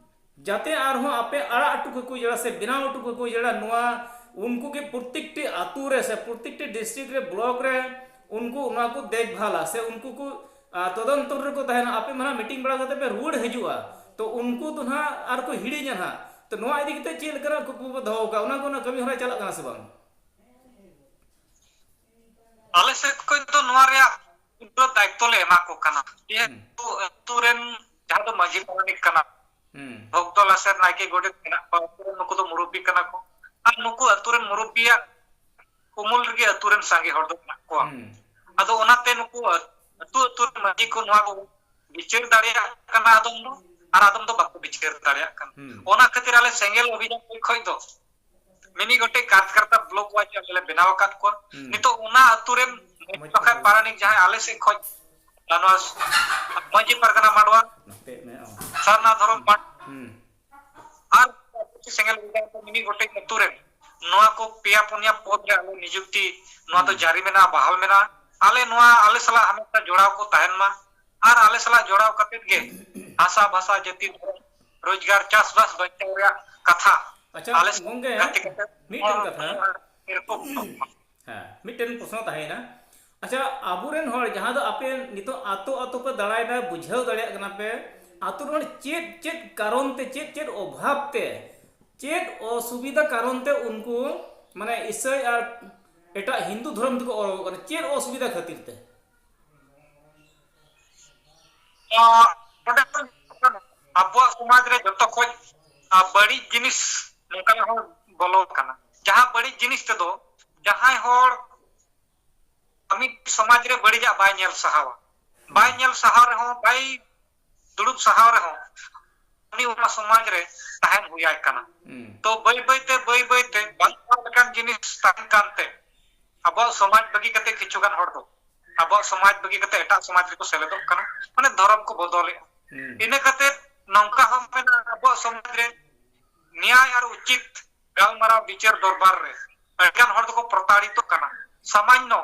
ᱡᱟᱛᱮ ᱟᱨᱦᱚᱸ ᱟᱯᱮ ᱟᱲᱟᱜ ᱦᱚᱴᱚ ᱠᱟᱠᱚ ᱡᱮᱲᱟ ᱥᱮ ᱵᱮᱱᱟᱣ ᱦᱚᱴᱚ ᱠᱟᱠᱚ ᱡᱮᱲᱟ, ᱱᱚᱣᱟ ᱩᱱᱠᱩ ᱜᱮ ᱯᱨᱚᱛᱮᱠᱴᱤ ᱟᱛᱳ ᱨᱮ ᱥᱮ ᱯᱨᱚᱛᱮᱠᱴᱤ ᱰᱤᱥᱴᱨᱤᱠᱴ ᱨᱮ, ᱵᱞᱚᱠ ᱨᱮ ᱩᱱᱠᱩ ᱚᱱᱟ ᱠᱚ ᱫᱮᱠᱷᱵᱷᱟᱞᱟ ᱥᱮ ᱩᱱᱠᱩ ᱠᱚ, ᱟ, ᱛᱚᱫᱚᱱᱛᱚᱨ ᱨᱮᱠᱚ ᱛᱟᱦᱮᱱᱟ᱾ ᱟᱯᱮ ᱢᱟ ᱱᱟᱦᱟᱜ ᱢᱤᱴᱤᱝ ᱵᱟᱲᱟ ᱠᱟᱛᱮ ᱯᱮ ᱨᱩᱣᱟᱹᱲ ᱦᱤᱡᱩᱜᱼᱟ, ᱛᱚ ᱩᱱᱠᱩ ᱫᱚ ᱱᱟᱦᱟᱜ ᱟᱨ ᱠᱚ ᱦᱤᱲᱤᱧᱟ ᱱᱟᱦᱟᱜ᱾ ᱛᱚ ᱱᱚᱣᱟ ᱤᱫᱤ ᱠᱟᱛᱮ ᱪᱮᱫ ᱞᱮᱠᱟᱱᱟᱜ ᱠᱩᱠᱢᱩ ᱯᱮ ᱫᱚᱦᱚ ᱟᱠᱟᱫᱼᱟ, ᱚᱱᱟ ᱠᱚ ᱚᱱᱟ ᱠᱟᱹᱢᱤ ᱦᱚᱨᱟ ᱪᱟᱞᱟᱜ ᱠᱟᱱᱟ ᱥᱮ ᱵᱟᱝ? ᱟᱞᱮ ᱥᱮᱫ ᱠᱷᱚᱱ ᱫᱚ ᱱᱚᱣᱟ ᱨᱮᱭᱟᱜ ᱯᱩᱨᱟᱹ ᱫᱟᱭᱤᱛᱛᱚ ᱞᱮ ᱮᱢᱟ ᱠᱚ ᱠᱟᱱᱟ᱾ ᱡᱮᱦᱮᱛᱩ ᱟᱹᱛᱩ ᱨᱮᱱ ᱡᱟᱦᱟᱸ ᱫᱚ ᱢᱟᱹᱡᱷᱤ ᱯᱟᱨᱟᱱᱤᱠ ᱠᱟᱱᱟ, ᱦᱩᱸ᱾ ᱵᱷᱚᱠᱛᱚ ᱞᱟᱥᱮᱨ ᱱᱟᱭᱠᱮ ᱜᱚᱰᱮᱛ ᱢᱮᱱᱟᱜ ᱠᱚᱣᱟ, ᱟᱹᱛᱩ ᱨᱮᱱ ᱱᱩᱠᱩ ᱫᱚ ᱢᱩᱨᱩᱵᱵᱤ ᱠᱟᱱᱟ ᱠᱚ᱾ ᱟᱨ ᱱᱩᱠᱩ ᱟᱹᱛᱩ ᱨᱮᱱ ᱢᱩᱨᱩᱵᱵᱤᱭᱟᱜ ᱩᱢᱩᱞ ᱨᱮᱜᱮ ᱟᱹᱛᱩ ᱨᱮᱱ ᱥᱟᱸᱜᱮ ᱦᱚᱲ ᱫᱚ ᱢᱮᱱᱟᱜ ᱠᱚᱣᱟ᱾ ᱦᱩᱸ᱾ ᱟᱫᱚ ᱚᱱᱟᱛᱮ ᱱᱩᱠᱩ ᱟᱹᱛᱩ ᱟᱹᱛᱩ ᱨᱮᱱ ᱢᱟᱹᱡᱷᱤ ᱠᱚ ᱱᱚᱣᱟ ᱠᱚ ᱵᱤᱪᱟᱹᱨ ᱫᱟᱲᱮᱭᱟᱜ ᱠᱟᱱᱟ ᱟᱫᱚᱢ ᱫᱚ, ᱟᱨ ᱟᱫᱚᱢ ᱫᱚ ᱵᱟᱠᱚ ᱵᱤᱪᱟᱹᱨ ᱫᱟᱲᱮᱭᱟᱜ ᱠᱟᱱᱟ᱾ ᱦᱩᱸ᱾ ᱚᱱᱟ ᱠᱷᱟᱹᱛᱤᱨ ᱟᱞᱮ ᱥᱮᱸᱜᱮᱞ ᱚᱵᱷᱤᱡᱟᱱ ᱠᱷᱚᱱ ᱫᱚ ᱢᱤᱢᱤᱫ ᱜᱚᱴᱮᱡ ᱠᱟᱨᱡᱚᱠᱚᱨᱛᱟ ᱵᱞᱚᱠ ᱣᱟᱭᱤᱡ ᱟᱞᱮ ᱞᱮ ᱵᱮᱱᱟᱣ ᱟᱠᱟᱫ ᱠᱚᱣᱟ᱾ ᱦᱩᱸ᱾ ᱱᱤᱛᱚᱜ ᱚᱱᱟ ᱟᱹᱛᱩ ᱨᱮᱱ ᱢᱚᱡᱽ ᱡᱚᱠᱷᱚᱱ ᱠᱟᱛᱷᱟ᱾ ᱯᱟᱨᱟᱱᱤᱠ ᱡᱟᱦᱟᱸᱭ ᱟᱞᱮ ᱥᱮᱫ ᱠᱷᱚᱱ ᱱᱚᱣᱟ ᱢᱟᱹᱡᱷᱤ ᱯᱟᱨᱜᱟᱱᱟ ᱢᱟᱰᱣᱟ, ᱱᱚᱛᱮ ᱢᱮ, ᱚ᱾ ᱥᱟᱨᱱᱟ ᱫᱷᱚᱨᱚᱢ ᱯᱟᱴ, ᱦᱩᱸ᱾ ᱟᱨ ᱥᱮᱸᱜᱮᱞ ᱚᱵᱷᱤᱡᱟᱱ ᱠᱚ ᱢᱤᱢᱤᱫ ᱜᱚᱴᱮᱡ ᱟᱹᱛᱩ ᱨᱮᱱ ᱱᱚᱣᱟ ᱠᱚ ᱯᱮᱭᱟ ᱯᱩᱱᱭᱟ ᱯᱚᱫᱽ ᱨᱮ ᱟᱞᱮ ᱱᱤᱡᱩᱠᱛᱤ, ᱱᱚᱣᱟ ᱫᱚ ᱦᱩᱸ᱾ ᱡᱟᱹᱨᱤ ᱢᱮᱱᱟᱜᱼᱟ, ᱵᱟᱦᱟᱞ ᱢᱮᱱᱟᱜᱼᱟ᱾ ᱟᱞᱮ ᱱᱚᱣᱟ, ᱟᱞᱮ ᱥᱟᱞᱟᱜ ᱦᱟᱢᱮᱥᱟ ᱡᱚᱲᱟᱣ ᱠᱚ ᱛᱟᱦᱮᱱ ᱢᱟ᱾ ᱟᱨ ᱟᱞᱮ ᱥᱟᱞᱟᱜ ᱡᱚᱲᱟᱣ ᱠᱟᱛᱮᱫ ᱜᱮ ᱦᱟᱥᱟ, ᱵᱷᱟᱥᱟ, ᱡᱟᱹᱛᱤ, ᱫᱷᱚᱨᱚᱢ, ᱨᱳᱡᱽᱜᱟᱨ, ᱪᱟᱥᱵᱟᱥ ᱵᱟᱧᱪᱟᱣ ᱨᱮᱭᱟᱜ ᱠᱟᱛᱷᱟ ᱟᱪᱪᱷᱟ, ᱟᱞᱮ ᱜᱚᱝᱠᱮ, ᱜᱟᱛᱮ ᱠᱟᱛᱮ ᱢᱤᱫᱴᱮᱱ ᱠᱟᱛᱷᱟ᱾ ᱮᱨᱯᱚᱨ ᱦᱮᱸ, ᱢᱤᱫᱴᱮᱱ ᱯᱨᱚᱥᱱᱚ ᱛᱟᱦᱮᱸᱭᱮᱱᱟ᱾ ᱟᱪᱪᱷᱟ, ᱟᱵᱚᱨᱮᱱ ᱦᱚᱲ ᱡᱟᱦᱟᱸ ᱫᱚ ᱟᱯᱮ ᱱᱤᱛᱚᱜ ᱟᱛᱳ ᱟᱛᱳ ᱯᱮ ᱫᱟᱬᱟᱭᱮᱫᱟ, ᱵᱩᱡᱷᱟᱹᱣ ᱫᱟᱲᱮᱭᱟᱜ ᱠᱟᱱᱟ ᱯᱮ, ᱟᱛᱳ ᱨᱮᱱ ᱦᱚᱲ ᱪᱮᱫ ᱪᱮᱫ ᱠᱟᱨᱚᱱ ᱛᱮ, ᱪᱮᱫ ᱪᱮᱫ ᱚᱵᱷᱟᱵᱽ ᱛᱮ, ᱪᱮᱫ ᱚᱥᱩᱵᱤᱫᱷᱟ ᱠᱟᱨᱚᱱ ᱛᱮ ᱩᱱᱠᱩ, ᱢᱟᱱᱮ, ᱤᱥᱟᱹᱭ ᱟᱨ ᱮᱴᱟᱜ ᱦᱤᱱᱫᱩ ᱫᱷᱚᱨᱚᱢ ᱛᱮᱠᱚ ᱚᱞᱚᱜ ᱠᱟᱱᱟ᱾ ᱪᱮᱫ ᱚᱥᱩᱵᱤᱫᱷᱟ ᱠᱷᱟᱹᱛᱤᱨ ᱛᱮ? ᱚᱸᱰᱮ ᱟᱵᱚᱣᱟᱜ ᱥᱚᱢᱟᱡᱽ ᱨᱮ ᱡᱚᱛᱚ ᱠᱷᱚᱡ ᱵᱟᱹᱲᱤᱡ ᱡᱤᱱᱤᱥ ᱱᱚᱝᱠᱟᱱᱟᱜ ᱦᱚᱸ ᱵᱚᱞᱚ ᱠᱟᱱᱟ, ᱡᱟᱦᱟᱸ ᱵᱟᱹᱲᱤᱡ ᱡᱤᱱᱤᱥ ᱛᱮᱫᱚ ᱡᱟᱦᱟᱸᱭ ᱦᱚᱲ ᱢᱤᱫ ᱥᱚᱢᱟᱡᱽ ᱨᱮ ᱵᱟᱹᱲᱤᱡᱟᱜ ᱵᱟᱭ ᱧᱮᱞ ᱥᱟᱦᱟᱣᱟ, ᱵᱟᱭ ᱧᱮᱞ ᱥᱟᱦᱟᱣ ᱨᱮᱦᱚᱸ, ᱵᱟᱭ ᱫᱩᱲᱩᱵ ᱥᱟᱦᱟᱣ ᱨᱮᱦᱚᱸ, ᱩᱱᱤ ᱚᱱᱟ ᱥᱚᱢᱟᱡᱽ ᱨᱮ ᱛᱟᱦᱮᱱ ᱦᱩᱭᱟᱭ ᱠᱟᱱᱟ᱾ ᱛᱚ ᱵᱟᱹᱭ ᱵᱟᱹᱭᱛᱮ ᱵᱟᱹᱭ ᱵᱟᱹᱭᱛᱮ ᱵᱟᱝ ᱞᱮᱠᱟᱱ ᱡᱤᱱᱤᱥ ᱛᱟᱦᱮᱱ ᱠᱟᱱᱛᱮ ᱟᱵᱚᱣᱟᱜ ᱥᱚᱢᱟᱡᱽ ᱵᱟᱹᱜᱤ ᱠᱟᱛᱮ ᱠᱤᱪᱷᱩ ᱜᱟᱱ ᱦᱚᱲ ᱫᱚ ᱟᱵᱚᱣᱟᱜ ᱥᱚᱢᱟᱡᱽ ᱵᱟᱹᱜᱤ ᱠᱟᱛᱮ ᱮᱴᱟᱜ ᱥᱚᱢᱟᱡᱽ ᱨᱮᱠᱚ ᱥᱮᱞᱮᱫᱚᱜ ᱠᱟᱱᱟ, ᱢᱟᱱᱮ ᱫᱷᱚᱨᱚᱢ ᱠᱚ ᱵᱚᱫᱚᱞᱮᱫᱼᱟ᱾ ᱤᱱᱟᱹ ᱠᱟᱛᱮ ᱱᱚᱝᱠᱟ ᱦᱚᱸ ᱢᱮᱱᱟᱜᱼᱟ, ᱟᱵᱚᱣᱟᱜ ᱥᱚᱢᱟᱡᱽ ᱨᱮ ᱱᱮᱭᱟᱭ ᱟᱨ ᱩᱪᱤᱛ ᱜᱟᱞᱢᱟᱨᱟᱣ ᱵᱤᱪᱟᱹᱨ ᱫᱚᱨᱵᱟᱨ ᱨᱮ ᱟᱹᱰᱤᱜᱟᱱ ᱦᱚᱲ ᱫᱚᱠᱚ ᱯᱨᱚᱛᱟᱲᱤᱛᱚᱜ ᱠᱟᱱᱟ᱾ ᱥᱟᱢᱟᱱᱱᱚ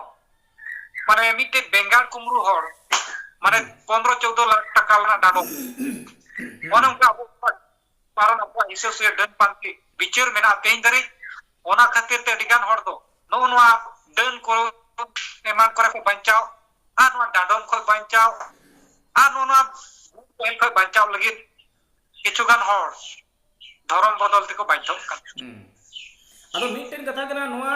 ᱢᱟᱱᱮ ᱢᱤᱫᱴᱮᱡ ᱵᱮᱸᱜᱟᱲ ᱠᱩᱢᱲᱩ ᱦᱚᱲ ᱢᱟᱱᱮ ᱯᱚᱱᱨᱚ ᱪᱳᱫᱽᱫᱳ ᱞᱟᱠᱷ ᱴᱟᱠᱟ ᱨᱮᱱᱟᱜ ᱰᱟᱸᱰᱚᱢ, ᱚᱱᱮ ᱚᱱᱠᱟ ᱟᱵᱚ ᱠᱟᱨᱚᱱ ᱟᱵᱚᱣᱟᱜ ᱦᱤᱥᱟᱹ ᱥᱩᱭᱟᱹ ᱰᱟᱹᱱ ᱯᱟᱱᱛᱮ ᱵᱤᱪᱟᱹᱨ ᱢᱮᱱᱟᱜᱼᱟ ᱛᱮᱦᱮᱧ ᱫᱷᱟᱹᱨᱤᱡ᱾ ᱚᱱᱟ ᱠᱷᱟᱹᱛᱤᱨ ᱛᱮ ᱟᱹᱰᱤ ᱜᱟᱱ ᱦᱚᱲ ᱫᱚ ᱱᱚᱜᱼᱚ ᱱᱚᱣᱟ ᱰᱟᱹᱱ ᱠᱚ ᱮᱢᱟᱱ ᱠᱚᱨᱮ ᱠᱚ ᱵᱟᱧᱪᱟᱣ ᱟᱨ ᱱᱚᱣᱟ ᱰᱟᱸᱰᱚᱢ ᱠᱷᱚᱱ ᱵᱟᱧᱪᱟᱣ ᱟᱨ ᱱᱚᱜᱼᱚ ᱱᱚᱣᱟ ᱠᱷᱚᱱ ᱵᱟᱧᱪᱟᱣ ᱞᱟᱹᱜᱤᱫ ᱠᱤᱪᱷᱩ ᱜᱟᱱ ᱦᱚᱲ ᱫᱷᱚᱨᱚᱢ ᱵᱚᱫᱚᱞ ᱛᱮᱠᱚ ᱵᱟᱫᱽᱫᱷᱚᱜ ᱠᱟᱱᱟ᱾ ᱟᱫᱚ ᱢᱤᱫᱴᱮᱱ ᱠᱟᱛᱷᱟ ᱠᱟᱱᱟ, ᱱᱚᱣᱟ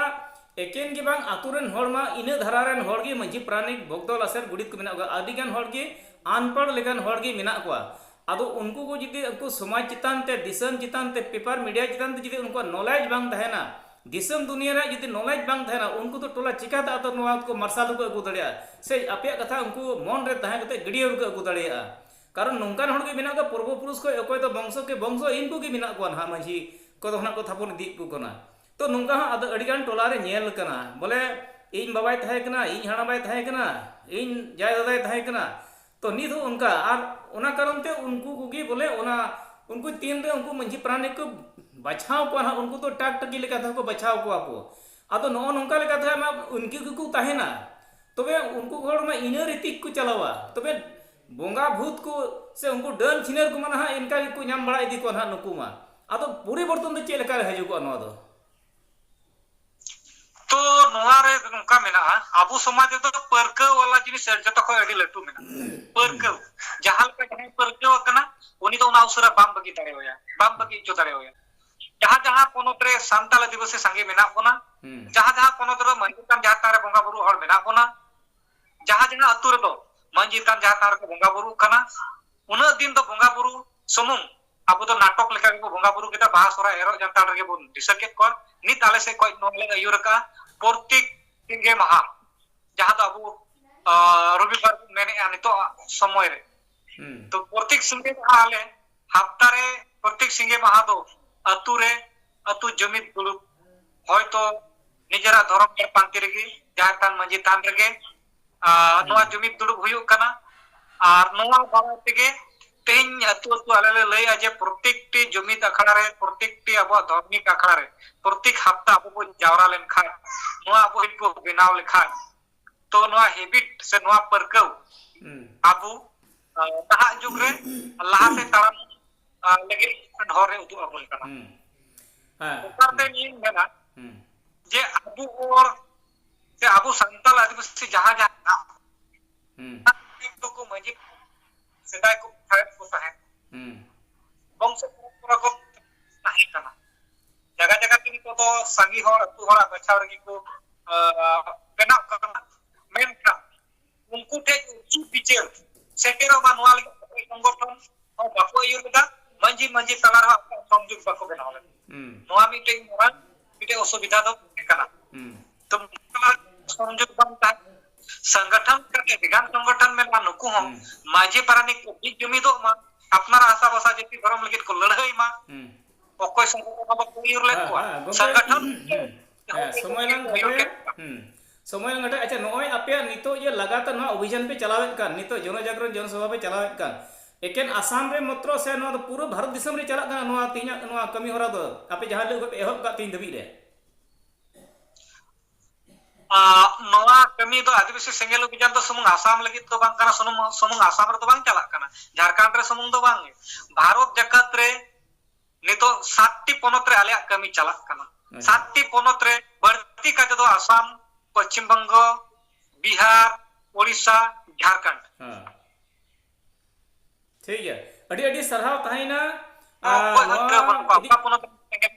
ᱮᱠᱮᱱ ᱜᱮ ᱵᱟᱝ, ᱟᱛᱳ ᱨᱮᱱ ᱦᱚᱲ ᱢᱟ ᱤᱱᱟᱹ ᱫᱷᱟᱨᱟ ᱨᱮᱱ ᱦᱚᱲ ᱜᱮ ᱢᱟᱹᱡᱷᱤ ᱯᱟᱨᱟᱱᱤᱠ ᱵᱚᱠᱫᱚᱞ ᱟᱥᱮᱨ ᱜᱩᱰᱤᱛ ᱠᱚ ᱢᱮᱱᱟᱜ ᱠᱚᱣᱟ᱾ ᱟᱹᱰᱤ ᱜᱟᱱ ᱦᱚᱲ ᱜᱮ ᱟᱱᱯᱟᱲ ᱞᱮᱠᱟᱱ ᱦᱚᱲ ᱜᱮ ᱢᱮᱱᱟᱜ ᱠᱚᱣᱟ᱾ ᱟᱫᱚ ᱩᱱᱠᱩ ᱠᱚ ᱡᱩᱫᱤ ᱩᱱᱠᱩ ᱥᱚᱢᱟᱡᱽ ᱪᱮᱛᱟᱱ ᱛᱮ, ᱫᱤᱥᱚᱢ ᱪᱮᱛᱟᱱ ᱛᱮ, ᱯᱮᱯᱟᱨ ᱢᱤᱰᱤᱭᱟ ᱪᱮᱛᱟᱱ ᱛᱮ ᱡᱩᱫᱤ ᱩᱱᱠᱩᱣᱟᱜ ᱱᱚᱞᱮᱡᱽ ᱵᱟᱝ ᱛᱟᱦᱮᱱᱟ, ᱫᱤᱥᱚᱢ ᱫᱩᱱᱤᱭᱟᱹ ᱨᱮᱭᱟᱜ ᱡᱩᱫᱤ ᱱᱚᱞᱮᱡᱽ ᱵᱟᱝ ᱛᱟᱦᱮᱱᱟ, ᱩᱱᱠᱩ ᱫᱚ ᱴᱚᱞᱟ ᱪᱤᱠᱟᱹᱛᱮ ᱟᱫᱚ ᱱᱚᱣᱟ ᱠᱚ ᱢᱟᱨᱥᱟᱞ ᱨᱮᱠᱚ ᱟᱹᱜᱩ ᱫᱟᱲᱮᱭᱟᱜᱼᱟ? ᱥᱮ ᱟᱯᱮᱭᱟᱜ ᱠᱟᱛᱷᱟ ᱩᱱᱠᱩ ᱢᱚᱱ ᱨᱮ ᱛᱟᱦᱮᱸ ᱠᱟᱛᱮ ᱜᱟᱹᱰᱭᱟᱹᱣ ᱨᱮᱠᱚ ᱟᱹᱜᱩ ᱫᱟᱲᱮᱭᱟᱜᱼᱟ? ᱠᱟᱨᱚᱱ ᱱᱚᱝᱠᱟᱱ ᱦᱚᱲ ᱜᱮ ᱢᱮᱱᱟᱜ ᱠᱚᱣᱟ, ᱯᱩᱨᱵᱚ ᱯᱩᱨᱩᱥ ᱠᱷᱚᱱ ᱚᱠᱚᱭ ᱫᱚ ᱵᱚᱝᱥᱚ ᱠᱮ ᱵᱚᱝᱥᱚ ᱤᱱᱠᱩ ᱜᱮ ᱢᱮᱱᱟᱜ ᱠᱚᱣᱟ ᱱᱟᱦᱟᱜ, ᱢᱟᱹᱡᱷᱤ ᱠᱚᱫᱚ ᱱᱟᱦᱟᱜ ᱠᱚ ᱛᱷᱟᱯᱚᱱ ᱤᱫᱤᱭᱮᱫ ᱠᱚ ᱠᱟᱱᱟ᱾ ᱛᱚ ᱱᱚᱝᱠᱟ ᱦᱚᱸ ᱟᱫᱚ ᱟᱹᱰᱤ ᱜᱟᱱ ᱴᱚᱞᱟ ᱨᱮ ᱧᱮᱞ ᱠᱟᱱᱟ, ᱵᱚᱞᱮ ᱤᱧ ᱵᱟᱵᱟᱭ ᱛᱟᱦᱮᱸ ᱠᱟᱱᱟ, ᱤᱧ ᱦᱟᱲᱟᱢᱵᱟᱭ ᱛᱟᱦᱮᱸ ᱠᱟᱱᱟ, ᱤᱧ ᱡᱟᱭ ᱫᱟᱫᱟᱭ ᱛᱟᱦᱮᱸ ᱠᱟᱱᱟ, ᱛᱚ ᱱᱤᱛ ᱦᱚᱸ ᱚᱱᱠᱟ᱾ ᱟᱨ ᱚᱱᱟ ᱠᱟᱨᱚᱱ ᱛᱮ ᱩᱱᱠᱩ ᱠᱚᱜᱮ ᱵᱚᱞᱮ ᱚᱱᱟ, ᱩᱱᱠᱩ ᱛᱤᱱ ᱨᱮ ᱩᱱᱠᱩ ᱢᱟᱹᱡᱷᱤ ᱯᱟᱨᱟᱱᱤᱠ ᱠᱚ ᱵᱟᱪᱷᱟᱣ ᱠᱚᱣᱟ ᱱᱟᱦᱟᱜ, ᱩᱱᱠᱩ ᱫᱚ ᱴᱟᱠ ᱴᱟᱠᱤ ᱞᱮᱠᱟ ᱛᱮᱦᱚᱸ ᱠᱚ ᱵᱟᱪᱷᱟᱣ ᱠᱚᱣᱟ ᱠᱚ᱾ ᱟᱫᱚ ᱱᱚᱜᱼᱚ ᱱᱚᱝᱠᱟ ᱞᱮᱠᱟᱛᱮ ᱢᱟ ᱩᱱᱠᱩ ᱜᱮᱠᱚ ᱛᱟᱦᱮᱱᱟ᱾ ᱛᱚᱵᱮ ᱩᱱᱠᱩ ᱦᱚᱲ ᱢᱟ ᱤᱱᱟᱹ ᱨᱤᱛᱤ ᱠᱚ ᱪᱟᱞᱟᱣᱟ᱾ ᱛᱚᱵᱮ ᱵᱚᱸᱜᱟ ᱵᱷᱩᱛ ᱠᱚ ᱥᱮ ᱩᱱᱠᱩ ᱰᱟᱹᱱ ᱪᱷᱤᱱᱟᱹᱨ ᱠᱚᱢᱟ ᱱᱟᱦᱟᱜ ᱤᱱᱠᱟ ᱜᱮᱠᱚ ᱧᱟᱢ ᱵᱟᱲᱟ ᱤᱫᱤ ᱠᱚᱣᱟ ᱱᱟᱦᱟᱜ ᱱᱩᱠᱩ ᱢᱟ᱾ ᱟᱫᱚ ᱯᱚᱨᱤᱵᱚᱨᱛᱚᱱ ᱫᱚ ᱪᱮᱫ ᱞᱮᱠᱟ ᱨᱮ ᱦᱤᱡᱩᱜᱚᱜᱼᱟ ᱱᱚᱣᱟ ᱫᱚ? ᱛᱚ ᱱᱚᱣᱟ ᱨᱮ ᱱᱚᱝᱠᱟ ᱢᱮᱱᱟᱜᱼᱟ, ᱟᱵᱚ ᱥᱚᱢᱟᱡᱽ ᱨᱮᱫᱚ ᱯᱟᱹᱨᱠᱟᱹᱣ ᱣᱟᱞᱟ ᱡᱤᱱᱤᱥ ᱡᱚᱛᱚ ᱠᱷᱚᱱ ᱟᱹᱰᱤ ᱞᱟᱹᱴᱩ ᱢᱮᱱᱟᱜᱼᱟ᱾ ᱯᱟᱹᱨᱠᱟᱹᱣ, ᱡᱟᱦᱟᱸ ᱞᱮᱠᱟ ᱡᱟᱦᱟᱸᱭ ᱯᱟᱹᱨᱠᱟᱹᱣ ᱟᱠᱟᱱᱟ, ᱩᱱᱤ ᱫᱚ ᱚᱱᱟ ᱩᱥᱟᱹᱨᱟ ᱵᱟᱢ ᱵᱟᱹᱜᱤ ᱫᱟᱲᱮᱣᱟᱭᱟ, ᱵᱟᱢ ᱵᱟᱹᱜᱤ ᱦᱚᱪᱚ ᱫᱟᱲᱮᱣᱟᱭᱟ᱾ ᱡᱟᱦᱟᱸ ᱡᱟᱦᱟᱸ ᱯᱚᱱᱚᱛ ᱨᱮ ᱥᱟᱱᱛᱟᱲ ᱟᱹᱫᱤᱵᱟᱹᱥᱤ ᱥᱟᱸᱜᱮ ᱢᱮᱱᱟᱜ ᱵᱚᱱᱟ, ᱦᱩᱸ᱾ ᱡᱟᱦᱟᱸ ᱡᱟᱦᱟᱸ ᱯᱚᱱᱚᱛ ᱨᱮᱫᱚ ᱢᱟᱹᱡᱷᱤ ᱛᱷᱟᱱ ᱡᱟᱦᱮᱨ ᱛᱷᱟᱱ ᱨᱮ ᱵᱚᱸᱜᱟ ᱵᱩᱨᱩ ᱦᱚᱲ ᱢᱮᱱᱟᱜ ᱵᱚᱱᱟ, ᱡᱟᱦᱟᱸ ᱡᱟᱦᱟᱸ ᱟᱹᱛᱩ ᱨᱮᱫᱚ ᱢᱟᱹᱡᱷᱤ ᱛᱷᱟᱱ ᱡᱟᱦᱮᱨ ᱛᱷᱟᱱ ᱨᱮᱠᱚ ᱵᱚᱸᱜᱟ ᱵᱩᱨᱩᱜ ᱠᱟᱱᱟ, ᱩᱱᱟᱹᱜ ᱫᱤᱱ ᱫᱚ ᱵᱚᱸᱜᱟ ᱵᱩᱨᱩ ᱥᱩᱢᱩᱝ ᱟᱵᱚ ᱫᱚ ᱱᱟᱴᱚᱠ ᱞᱮᱠᱟ ᱜᱮᱵᱚ ᱵᱚᱸᱜᱟ ᱵᱩᱨᱩ ᱠᱮᱫᱟ, ᱵᱟᱦᱟ, ᱥᱚᱦᱨᱟᱭ, ᱮᱨᱚᱜ, ᱡᱟᱱᱛᱷᱟᱲ ᱨᱮᱜᱮ ᱵᱚᱱ ᱫᱤᱥᱟᱹ ᱠᱮᱫ ᱠᱚᱣᱟ᱾ ᱱᱤᱛ ᱟᱞᱮ ᱥᱮᱫ ᱠᱷᱚᱱ ᱱᱚᱣᱟ ᱞᱮ ᱟᱹᱭᱩᱨ ᱟᱠᱟᱫᱼᱟ, ᱯᱨᱚᱛᱮᱠ ᱥᱤᱸᱜᱮ ᱢᱟᱦᱟ, ᱡᱟᱦᱟᱸ ᱫᱚ ᱟᱵᱚ, ᱟᱸ, ᱨᱚᱵᱤᱵᱟᱨ ᱵᱚᱱ ᱢᱮᱱᱮᱫᱼᱟ ᱱᱤᱛᱚᱜ ᱥᱚᱢᱚᱭ ᱨᱮ, ᱦᱩᱸ᱾ ᱛᱚ ᱯᱨᱚᱛᱮᱠ ᱥᱤᱸᱜᱮ ᱢᱟᱦᱟ ᱟᱞᱮ ᱦᱟᱯᱛᱟ ᱨᱮ ᱯᱨᱚᱛᱮᱠ ᱥᱤᱸᱜᱮ ᱢᱟᱦᱟ ᱫᱚ ᱟᱹᱛᱩ ᱨᱮ ᱟᱹᱛᱩ ᱡᱩᱢᱤᱫ ᱫᱩᱲᱩᱵ, ᱦᱚᱭᱛᱚ ᱱᱤᱡᱮᱨᱟᱜ ᱫᱷᱚᱨᱚᱢ ᱜᱟᱲ ᱯᱟᱱᱛᱮ ᱨᱮᱜᱮ, ᱡᱟᱦᱮᱨ ᱛᱷᱟᱱ, ᱢᱟᱹᱡᱷᱤ ᱛᱷᱟᱱ ᱨᱮᱜᱮ, ᱟᱸ, ᱦᱩᱸ᱾ ᱱᱚᱣᱟ ᱡᱩᱢᱤᱫ ᱫᱩᱲᱩᱵ ᱦᱩᱭᱩᱜ ᱠᱟᱱᱟ᱾ ᱟᱨ ᱱᱚᱣᱟ ᱫᱟᱨᱟᱭ ᱛᱮᱜᱮ ᱛᱮᱦᱮᱧ ᱟᱹᱛᱩ ᱟᱹᱛᱩ ᱟᱞᱮ ᱞᱮ ᱞᱟᱹᱭᱟ ᱡᱮ ᱯᱨᱚᱛᱮᱠᱴᱤ ᱡᱩᱢᱤᱫ ᱟᱠᱷᱲᱟ ᱨᱮ, ᱯᱨᱚᱛᱮᱠᱴᱤ ᱟᱵᱚᱣᱟᱜ ᱫᱷᱟᱨᱢᱤᱠ ᱟᱠᱷᱲᱟ ᱨᱮ, ᱯᱨᱚᱛᱮᱠ ᱦᱟᱯᱛᱟ ᱟᱵᱚ ᱵᱚᱱ ᱡᱟᱣᱨᱟ ᱞᱮᱱᱠᱷᱟᱱ, ᱱᱚᱣᱟ ᱟᱵᱚ ᱦᱮᱵᱤᱴ ᱵᱚ ᱵᱮᱱᱟᱣ ᱞᱮᱠᱷᱟᱱ, ᱛᱚ ᱱᱚᱣᱟ ᱦᱮᱵᱤᱴ ᱥᱮ ᱱᱚᱣᱟ ᱯᱟᱹᱨᱠᱟᱹᱣ ᱦᱩᱸ᱾ ᱟᱵᱚ, ᱟᱸ, ᱱᱟᱦᱟᱜ ᱡᱩᱜᱽ ᱨᱮ ᱞᱟᱦᱟᱛᱮ ᱛᱟᱲᱟᱢ, ᱟᱸ, ᱞᱟᱹᱜᱤᱫ ᱦᱚᱨ ᱨᱮ ᱩᱫᱩᱜ ᱟᱵᱚᱱ ᱠᱟᱱᱟ᱾ ᱦᱩᱸ᱾ ᱦᱮᱸ᱾ ᱫᱚᱥᱟᱨ ᱛᱮ ᱦᱩᱸ᱾ ᱱᱤᱭᱟᱹᱧ ᱢᱮᱱᱟ ᱦᱩᱸ᱾ ᱡᱮ ᱟᱵᱚ ᱦᱚᱲ ᱥᱮ ᱟᱵᱚ ᱥᱟᱱᱛᱟᱲ ᱟᱹᱫᱤᱵᱟᱹᱥᱤ ᱡᱟᱦᱟᱸ ᱡᱟᱦᱟᱸ ᱢᱮᱱᱟᱜ ᱦᱩᱸ᱾ ᱫᱚᱠᱚ ᱢᱟᱹᱡᱷᱤ ᱥᱮᱫᱟᱭ ᱠᱚ ᱴᱷᱟᱶ ᱠᱚ ᱛᱟᱦᱮᱸ ᱦᱩᱸ᱾ ᱵᱚᱝᱥᱚ ᱯᱚᱨᱚᱢᱯᱚᱨᱟ ᱠᱚ ᱛᱟᱦᱮᱸ ᱠᱟᱱᱟ᱾ ᱡᱟᱭᱜᱟ ᱡᱟᱭᱜᱟ ᱛᱮ ᱱᱤᱛᱚᱜ ᱫᱚ ᱥᱟᱸᱜᱮ ᱦᱚᱲ, ᱟᱹᱛᱩ ᱦᱚᱲᱟᱜ ᱵᱟᱪᱷᱟᱣ ᱨᱮᱜᱮ ᱠᱚ, ᱟᱸ, ᱵᱮᱱᱟᱜ ᱠᱟᱱᱟ᱾ ᱢᱮᱱᱠᱷᱟᱱ ᱩᱱᱠᱩ ᱴᱷᱮᱱ ᱩᱪᱤᱛ ᱵᱤᱪᱟᱹᱨ ᱥᱮᱴᱮᱨᱚᱜ ᱢᱟ, ᱱᱚᱣᱟ ᱞᱟᱹᱜᱤᱫ ᱚᱠᱚᱭ ᱥᱚᱝᱜᱚᱴᱷᱚᱱ ᱦᱚᱸ ᱵᱟᱠᱚ ᱟᱹᱭᱩᱨ ᱞᱮᱫᱟ, ᱢᱟᱹᱡᱷᱤ, ᱢᱟᱹᱡᱷᱤ ᱛᱟᱞᱟ ᱨᱮᱦᱚᱸ ᱟᱠᱚᱣᱟᱜ ᱥᱚᱝᱡᱳᱜᱽ ᱵᱟᱠᱚ ᱵᱮᱱᱟᱣ ᱞᱮᱫᱟ᱾ ᱦᱩᱸ᱾ ᱱᱚᱣᱟ ᱢᱤᱫᱴᱮᱱ ᱢᱟᱨᱟᱝ ᱢᱤᱫᱴᱮᱱ ᱚᱥᱩᱵᱤᱫᱷᱟ ᱫᱚ ᱛᱟᱦᱮᱸ ᱠᱟᱱᱟ᱾ ᱦᱩᱸ᱾ ᱛᱚ ᱥᱚᱝᱡᱳᱜᱽ ᱵᱟᱝ ᱛᱟᱦᱮᱸ, ᱥᱚᱝᱜᱚᱴᱷᱚᱱ ᱠᱟᱛᱮ ᱵᱷᱮᱜᱟᱨ ᱥᱚᱝᱜᱚᱴᱷᱚᱱ ᱢᱮᱱᱟᱜᱼᱟ, ᱱᱩᱠᱩ ᱦᱚᱸ ᱦᱩᱸ᱾ ᱢᱟᱹᱡᱷᱤ ᱯᱟᱨᱟᱱᱤᱠ ᱠᱚ ᱢᱤᱫ ᱡᱩᱢᱤᱫᱚᱜ ᱢᱟ, ᱟᱯᱱᱟᱨᱟᱜ ᱦᱟᱥᱟ ᱵᱷᱟᱥᱟ ᱡᱟᱹᱛᱤ ᱫᱷᱚᱨᱚᱢ ᱞᱟᱹᱜᱤᱫ ᱠᱚ ᱞᱟᱹᱲᱦᱟᱹᱭ ᱢᱟ᱾ ᱦᱩᱸ᱾ ᱚᱠᱚᱭ ᱥᱚᱝᱜᱚᱴᱷᱚᱱ ᱦᱚᱸ ᱵᱟᱠᱚ ᱟᱹᱭᱩᱨ ᱞᱮᱫ ᱦᱮᱸ, ᱠᱚᱣᱟ᱾ ᱦᱮᱸ, ᱜᱚᱢᱠᱮ, ᱥᱚᱝᱜᱚᱴᱷᱚᱱ ᱦᱩᱸ, ᱦᱮᱸ, ᱥᱚᱢᱚᱭ ᱞᱟᱝ ᱟᱹᱭᱩᱨ ᱠᱷᱟᱴᱚᱭᱟ᱾ ᱠᱮᱫ ᱠᱚᱣᱟ᱾ ᱦᱩᱸ᱾ ᱥᱚᱢᱚᱭ ᱞᱟᱝ ᱠᱷᱟᱴᱚᱭᱟ᱾ ᱟᱪᱪᱷᱟ, ᱱᱚᱜᱼᱚᱭ ᱟᱯᱮᱭᱟᱜ ᱱᱤᱛᱚᱜ ᱡᱮ ᱞᱟᱜᱟᱛᱟᱨ ᱱᱚᱣᱟ ᱚᱵᱷᱤᱡᱟᱱ ᱯᱮ ᱪᱟᱞᱟᱣᱮᱫ ᱠᱟᱱ, ᱱᱤᱛᱚᱜ ᱡᱚᱱᱚ ᱡᱟᱜᱽᱨᱚᱱ ᱡᱚᱱ ᱥᱚᱵᱷᱟ ᱯᱮ ᱪᱟᱞᱟᱣᱮᱫ ᱠᱟᱱ, ᱮᱠᱮᱱ ᱟᱥᱟᱢ ᱨᱮ ᱢᱟᱛᱨᱚ ᱥᱮ ᱱᱚᱣᱟ ᱫᱚ ᱯᱩᱨᱟᱹ ᱵᱷᱟᱨᱚᱛ ᱫᱤᱥᱚᱢ ᱨᱮ ᱪᱟᱞᱟᱜ ᱠᱟᱱᱟ ᱱᱚᱣᱟ ᱛᱮᱦᱮᱧᱟᱜ ᱱᱚᱣᱟ ᱠᱟᱹᱢᱤ ᱦᱚᱨᱟ ᱫᱚ? ᱟᱯᱮ ᱡᱟᱦᱟᱸ ᱦᱤᱞᱳᱜ ᱠᱷᱚᱱ ᱯᱮ ᱮᱦᱚᱵ ᱠᱟᱜ ᱛᱮᱦᱮᱧ ᱫᱷᱟᱹᱵᱤᱡ ᱨᱮ? ᱟᱸ, ᱱᱚᱣᱟ ᱠᱟᱹᱢᱤ ᱫᱚ ᱟᱹᱫᱤᱵᱟᱹᱥᱤ ᱥᱮᱸᱜᱮᱞ ᱚᱵᱷᱤᱡᱟᱱ ᱫᱚ ᱥᱩᱢᱩᱝ ᱟᱥᱟᱢ ᱞᱟᱹᱜᱤᱫ ᱫᱚ ᱵᱟᱝ ᱠᱟᱱᱟ, ᱥᱩᱢᱩᱝ, ᱥᱩᱢᱩᱝ ᱟᱥᱟᱢ ᱨᱮᱫᱚ ᱵᱟᱝ ᱪᱟᱞᱟᱜ ᱠᱟᱱᱟ, ᱡᱷᱟᱲᱠᱷᱚᱸᱰ ᱨᱮ ᱥᱩᱢᱩᱝ ᱫᱚ ᱵᱟᱝ, ᱵᱷᱟᱨᱚᱛ ᱡᱟᱠᱟᱛ ᱨᱮ ᱱᱤᱛᱚᱜ ᱥᱟᱛᱴᱤ ᱯᱚᱱᱚᱛ ᱨᱮ ᱟᱞᱮᱭᱟᱜ ᱠᱟᱹᱢᱤ ᱪᱟᱞᱟᱜ ᱠᱟᱱᱟ᱾ ᱟᱪᱪᱷᱟ᱾ ᱥᱟᱛᱴᱤ ᱯᱚᱱᱚᱛ ᱨᱮ, ᱵᱟᱹᱲᱛᱤ ᱠᱟᱭ ᱛᱮᱫᱚ ᱟᱥᱟᱢ, ᱯᱚᱪᱷᱤᱢ ᱵᱚᱝᱜᱚ, ᱵᱤᱦᱟᱨ, ᱳᱲᱤᱥᱥᱟ, ᱡᱷᱟᱲᱠᱷᱚᱸᱰ᱾ ᱦᱮᱸ᱾ ᱴᱷᱤᱠ ᱜᱮᱭᱟ, ᱟᱹᱰᱤ ᱟᱹᱰᱤ ᱥᱟᱨᱦᱟᱣ ᱛᱟᱦᱮᱸᱭᱮᱱᱟ᱾ ᱚᱠᱚᱭ ᱟᱨ ᱦᱚᱸ ᱱᱚᱣᱟ ᱪᱷᱩᱴᱟᱹᱣ ᱵᱟᱹᱱᱩᱜ ᱠᱚᱣᱟ, ᱤᱫᱤ ᱚᱠᱟ ᱯᱚᱱᱚᱛ ᱨᱮ ᱥᱮᱸᱜᱮᱞ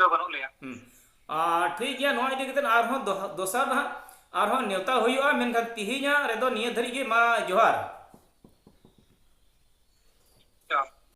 ᱫᱚ ᱵᱟᱹᱱᱩᱜ ᱞᱮᱭᱟ᱾ ᱦᱩᱸ᱾ ᱟᱨ ᱴᱷᱤᱠ ᱜᱮᱭᱟ, ᱱᱚᱣᱟ ᱤᱫᱤ ᱠᱟᱛᱮ ᱟᱨᱦᱚᱸ ᱫᱚᱦ-, ᱫᱚᱥᱟᱨ ᱱᱟᱦᱟᱜ ᱟᱨᱦᱚᱸ ᱱᱮᱣᱛᱟ ᱦᱩᱭᱩᱜᱼᱟ, ᱢᱮᱱᱠᱷᱟᱱ ᱛᱤᱦᱤᱧᱟᱜ ᱨᱮᱫᱚ ᱱᱤᱭᱟᱹ ᱫᱷᱟᱹᱨᱤᱡ ᱜᱮ, ᱢᱟ ᱡᱚᱦᱟᱨ᱾